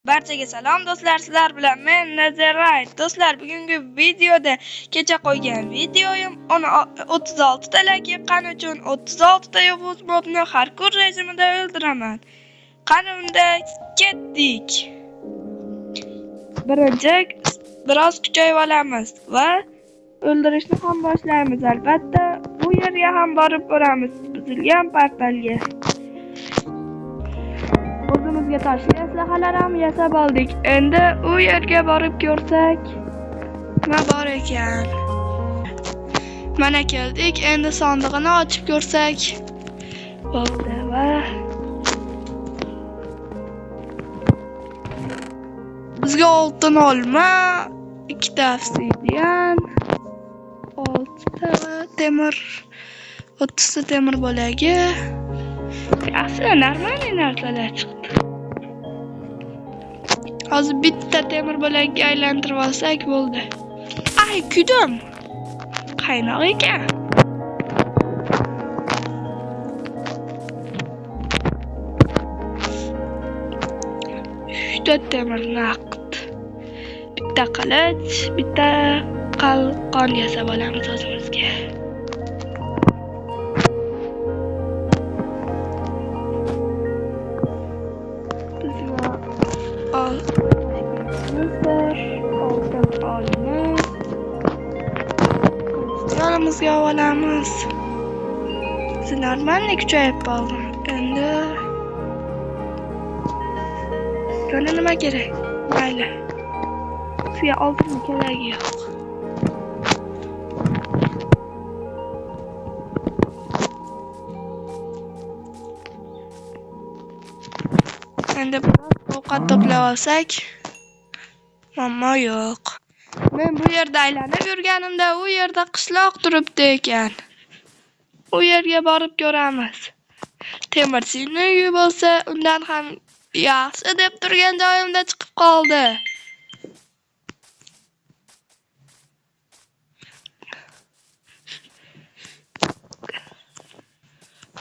Barchaga salom do'stlar, sizlar bilan men Nazarayt. Do'stlar, bugungi videoda kecha qo'ygan videoyim 36 ta like yiqqani uchun 36 ta yovuz mobni parkour rejimida o'ldiraman. Qani unda ketdik. Birinchi biroz kuchayib olamiz va o'ldirishni ham boshlaymiz. Albatta, bu yerga ham borib ko'ramiz, buzilgan portalga. O'zimizga toshli aslahalar ham yasab oldik. Endi u yerga borib ko'rsak, nima bor ekan. Mana keldik. Endi sondig'ini ochib ko'rsak bo'ldi va bizga oltin olma, ikkita obsidian, oltita temir, 30 ta temir bo'lagi. Yaxshi, normalniy narsalar chiqdi. Hozir bitta temir bo'lagiga aylantirib olsak bo'ldi. Ay, kuydim. Qaynoq ekan. Uchta temir naqd. Bitta qilich, bitta qalqon yasab olamiz o'zimizga. Bizga bor, oltin olma. Yonimizga olamiz. Biz normalniy kuchayib qoldim. Endi yana nima kerak? Mayli. Bizga oltinni keragi yo'q. Endi biroz ovqat to'plab olsak, muammo yo'q. Men bu yerda aylanib yurganimda u yerda qishloq turibdi ekan. U yerga borib ko'ramiz. Temirchining uyi bo'lsa, undan ham yaxshi deb turgan joyimda chiqib qoldi.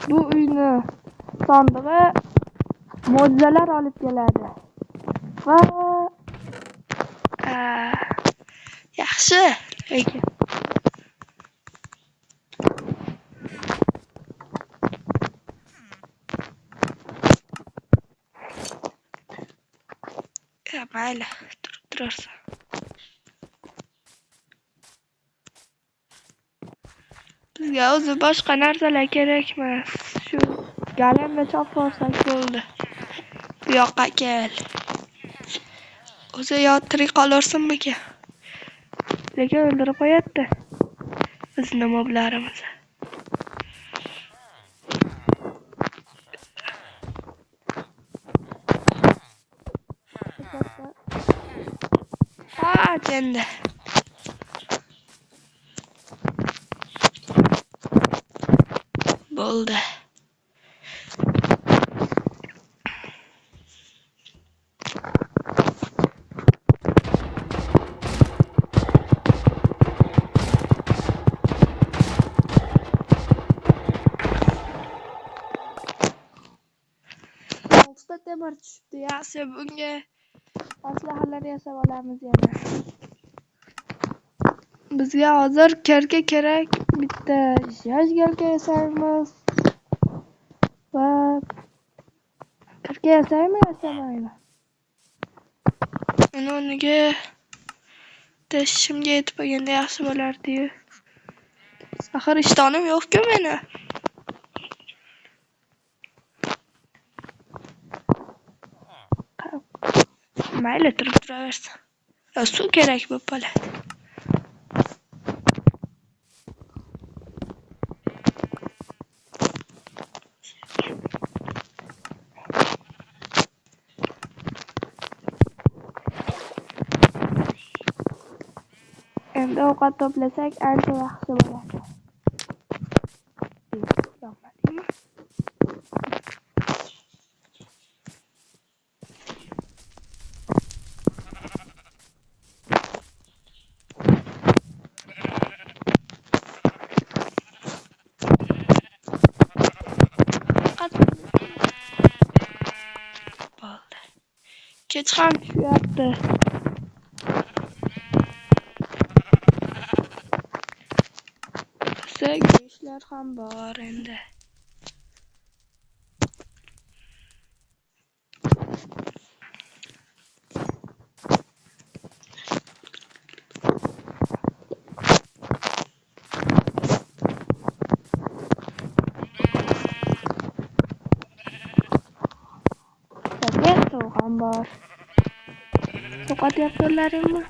Bu uyni sondig'i mo'jizalar olib keladi. Va yaxshi lekin. Ya, mayli, turib turarsan. Bizga o'zi boshqa narsalar kerak emas. Shu galamni chopib olsak bo'ldi. Bu yoqqa kel. O'zi yo tirik qolursinmikin? Lekin o'ldirib qo'yapti bizni moblarimizni. Ha, endi. Bo'ldi. Oltita temir tushibdi. Yaxshi, bunga aslahalar yasab olamiz yana. Bizga hozir kirka kerak. Bitta jajgalka yasaymiz. Va kirka yasaymi, yasamaymi? Uni o'rniga bitta shimga yetib olganda yaxshi bo'lardi-yu. Axir ishtonim yo'q-ku meni. Mayli, turib turaversin. Yo, suv kerak bo'lib qoladi. Endi ovqat to'plasak ancha yaxshi bo'ladi. Yonmadingmi? Bo'ldi. Kech ham tushyapti. Go'shtlar ham bor endi. Sovg'am bor. Sovqotyaptilaringmi?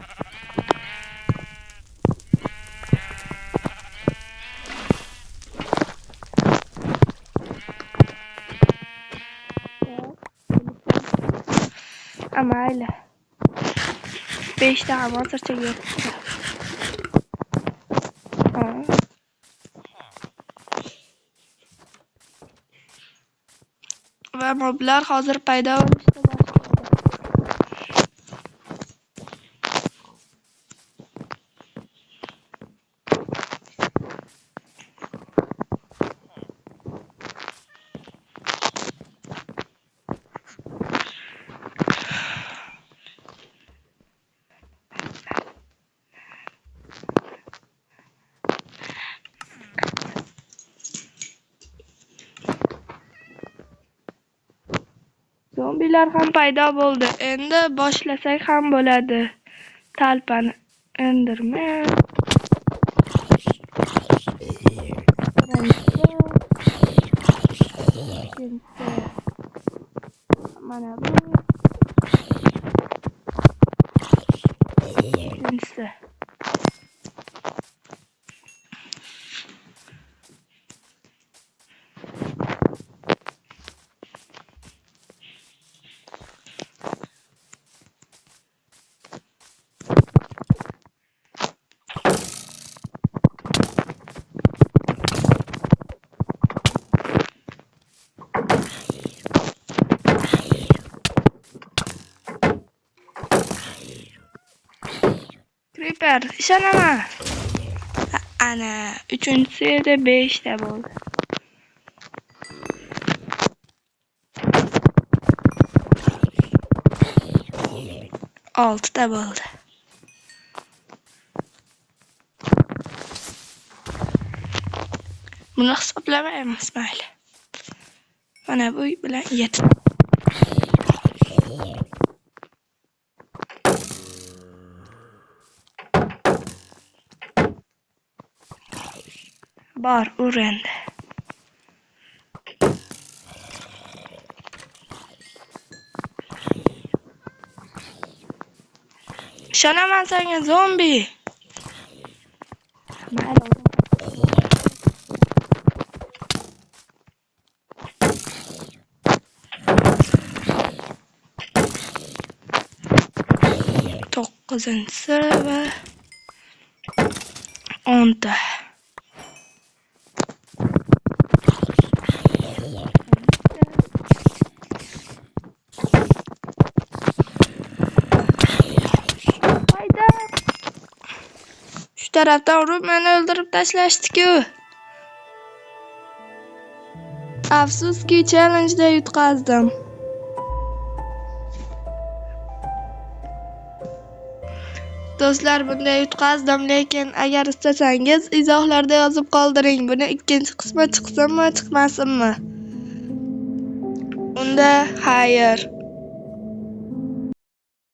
Mayli. 5 ta ham hozircha yetdi. Va moblar hozir paydo bo'lishdi boshladi. Zombilar ham paydo bo'ldi. Endi boshlasak ham bo'ladi. Talpani indirma. Birinchisi, ikkinchisi. Mana bu. Uchinchisi. Creeper, ishonaman. Ana, uchinchisi edi, 5 ta bo'ldi. Oltita bo'ldi. Buni hisoblamaymiz, mayli. Mana bu bilan 7. Bor, ur endi. Ishonaman senga, zombi. Mayli. To'qqizinchisi va 10ta. Hayda. Shu tarafdan urib meni o'ldirib tashlashdi-ku. Afsuski, challenge'da yutqazdim. Do'stlar, bunda yutqazdim, lekin agar istasangiz izohlarda yozib qoldiring. Buni ikkinchi qismi chiqsinmi, chiqmasinmi? Unda xayr.